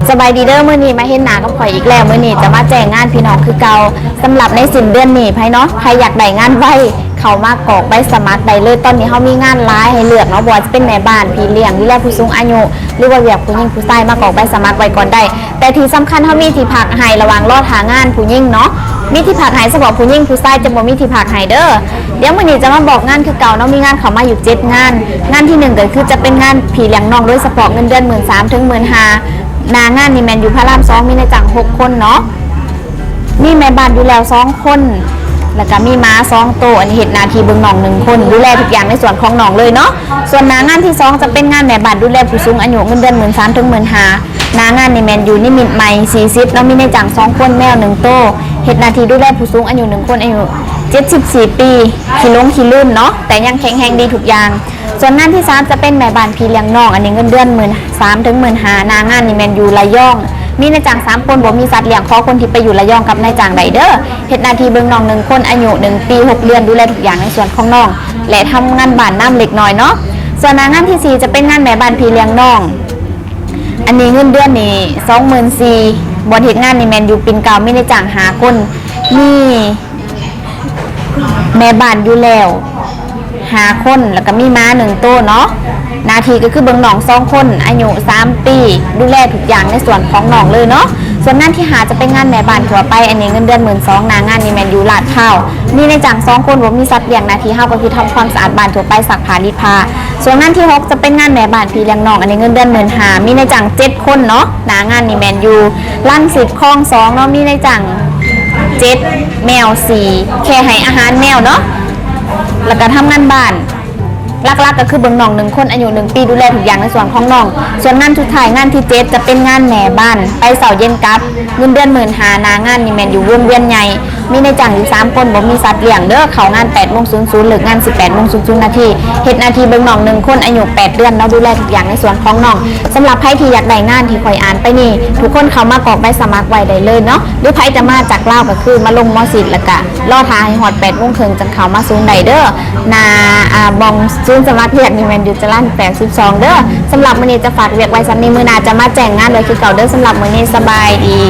ສະບາຍດີເດີ ມື້ນີ້ມາເຫັນໜ້າກັບຂ້ອຍອີກແລ້ວ. ມື້ນີ້ຈະມາແຈ້ງງານພີ່ນ້ອງຄືເກົ່າ. ສຳລັບໃນສິ້ນເດືອນນີ້ ໃຜເນາະ ໃຜຢາກໄດ້ງານໄວ ເຂົ້າມາກອກໃບສະໝັກໄດ້ເລີຍ. ຕອນນີ້ເຮົາມີງານຫຼາຍໃຫ້ເລືອກເນາະ, ບໍ່ວ່າຈະເປັນແມ່ບ້ານ, ພີ່ລ້ຽງ, ດູແລຜູ້ສູງອາຍຸ ຫຼືວ່າວຽກຜູ້ຍິງຜູ້ຊາຍ ມາກອກໃບສະໝັກໄວ້ກ່ອນໄດ້. ແຕ່ທີ່ສຳຄັນ ເຮົາມີທີ່ພັກໃຫ້ລະຫວ່າງລໍຖ້າງານຜູ້ຍິງເນາະ, ມີທີ່ພັກໃຫ້ສະເພາະຜູ້ຍິງ, ຜູ້ຊາຍຈະບໍ່ມີທີ່ພັກໃຫ້ເດີ. ດຽວມື້ນີ້ຈະມາບອກງານຄືເກົ່າເນາະ, ມີງານເຂົ້າມາຢູ່ເຈັດງານ. ງານທີໜຶ່ງກໍຄືຈະເປັນງານພີ່ລ້ຽງນ້ອງໂດຍສະເພາະ, ເງິນເດືອນໝື່ນສາມເຖິງໝື່ນຫ້າ. ໜ້າງານນີ້ແມ່ນຢູ່ພະລາມສອງ, ມີນາຍຈ້າງຫົກຄົນເນາະ, ມີແມ່ບ້ານຢູ່ແລ້ວສອງຄົນ ແລ້ວກໍມີໝາສອງໂຕ. ອັນນີ້ເຮັດໜ້າທີ່ເບິ່ງນ້ອງໜຶ່ງຄົນ, ດູແລທຸກຢ່າງໃນສວນຂອງນ້ອງເລີຍເນາະ. ສ່ວນໜ້າງານທີສອງຈະເປັນງານແມ່ບ້ານດູແລຜູ້ສູງອາຍຸ, ເງິນເດືອນໝື່ນສາມເຖິງໝື່ນຫ້າ. ໜ້າງານນີ້ແມ່ນຢູ່ນິມິດໃໝ່ສີ່ສິບເນາະ, ມີນາຍຈ້າງສອງຄົນ, ແມວໜຶ່ງໂຕ, ເຮັດໜ້າທີ່ດູແລຜູ້ສູງອາຍຸໜຶ່ງຄົນ, ອາຍຸເຈັດສິບສີ່ປີ, ຂີ້ຫຼົງຂີ້ລືມເນາະ, ແຕ່ຍັງແຂງແຮງດີທຸກຢ່າງ. ສ່ວນງານທີສາມຈະເປັນແມ່ບ້ານພີ່ລ້ຽງນ້ອງ, ອັນນີ້ເງິນເດືອນໝື່ນສາມເຖິງໝື່ນຫ້າ. ໜ້າງານນີ້ແມ່ນຢູ່ລະຍອງ, ມີນາຍຈ້າງສາມຄົນ, ບໍ່ມີສັດລ້ຽງ, ຂໍຄົນທີ່ໄປຢູ່ລະຍອງກັບນາຍຈ້າງໄດ້ເດີ. ເຮັດໜ້າທີ່ເບິ່ງນ້ອງໜຶ່ງຄົນ, ອາຍຸໜຶ່ງປີຫົກເດືອນ, ດູແລທຸກຢ່າງໃນສວນຂອງນ້ອງ ແລະ ທຳງານບ້ານນຳເລັກນ້ອຍເນາະ. ສ່ວນໜ້າງານທີສີ່ຈະເປັນງານແມ່ບ້ານພີ່ລ້ຽງນ້ອງ, ອັນນີ້ເງິນເດືອນນີ້ສອງໝື່ນສີ່. ບ່ອນເຮັດງານນີ້ແມ່ນຢູ່ປິ່ນເກົ້າ, ມີນາຍຈ້າງຫ້າຄົນ, ມີແມ່ບ້ານຢູ່ແລ້ວຫ້າຄົນ, ແລ້ວກໍມີໝາໜຶ່ງໂຕເນາະ. ໜ້າທີ່ກໍຄືເບິ່ງນ້ອງສອງຄົນ, ອາຍຸສາມປີ, ດູແລທຸກຢ່າງໃນສວນຂອງນ້ອງເລີຍເນາະ. ສ່ວນງານທີຫ້າຈະເປັນງານແມ່ບ້ານທົ່ວໄປ, ອັນນີ້ເງິນເດືອນໝື່ນສອງ. ໜ້າງານນີ້ແມ່ນຢູ່ລາດພ້າວ, ມີນາຍຈ້າງສອງຄົນ, ບໍ່ມີສັດລ້ຽງ, ໜ້າທີ່ເຮົາກໍຄືທຳຄວາມສະອາດບ້ານທົ່ວໄປ, ຊັກຜ້າລີດຜ້າ. ສ່ວນງານທີຫົກຈະເປັນງານແມ່ບ້ານພີ່ລ້ຽງນ້ອງ, ອັນນີ້ເງິນເດືອນໝື່ນຫ້າ, ມີນາຍຈ້າງເຈັດຄົນເນາະ. ໜ້າງານນີ້ແມ່ນຢູ່ລັງສິດຄອງສອງເນາະ, ມີນາຍຈ້າງເຈັດ, ແມວສີ່, ແຄ່ໃຫ້ອາຫານແມວເນາະ, ແລ້ວກໍທຳງານບ້ານ. ຫຼັກໆກໍຄືເບິ່ງນ້ອງໜຶ່ງຄົນ, ອາຍຸໜຶ່ງປີ, ດູແລທຸກຢ່າງໃນສວນຂອງນ້ອງ. ສ່ວນງານສຸດທ້າຍ, ງານທີເຈັດຈະເປັນງານແມ່ບ້ານ, ໄປເຊົ້າເຢັນກັບ, ເງິນເດືອນໝື່ນຫ້າ. ໜ້າງານນີ້ແມ່ນຢູ່ວົງວຽນໃຫຍ່, ມີນາຍຈ້າງຢູ່ສາມຄົນ, ບໍ່ມີສັດລ້ຽງເດີ. ເຂົ້າງານແປດໂມງສູນສູນ, ເລີກງານສິບແປດໂມງສູນສູນນາທີ. ເຮັດໜ້າທີ່ເບິ່ງນ້ອງໜຶ່ງຄົນ, ອາຍຸແປດເດືອນເນາະ, ດູແລທຸກຢ່າງໃນສວນຂອງນ້ອງ. ສຳລັບໃຜທີ່ຢາກໄດ້ງານທີ່ຂ້ອຍອ່ານໄປນີ້, ທຸກຄົນເຂົ້າມາກອກໃບສະໝັກໄວ້ໄດ້ເລີຍເນາະ, ຫຼືໃຜຈະມາຈາກລາວກໍຄືມາລົງ ມ.ສີ່ ແລ້ວກະລໍຖ້າໃຫ້ຮອດແປດໂມງເຄິ່ງ ຈັ່ງເຂົ້າມາສູນໄດ້ເດີ. ໜ້າ ອ່າ ບ່ອນສູນສະໝັກວຽກນີ້ແມ່ນຢູ່ຈະລານແປດສິບສອງເດີ. ສຳລັບມື້ນີ້ຈະຝາກວຽກໄວ້ສ່ຳນີ້, ມື້ໜ້າຈະມາແຈ້ງງານໄວ້ຄືເກົ່າເດີ. ສຳລັບມື້ນີ້ສະບາຍດີ.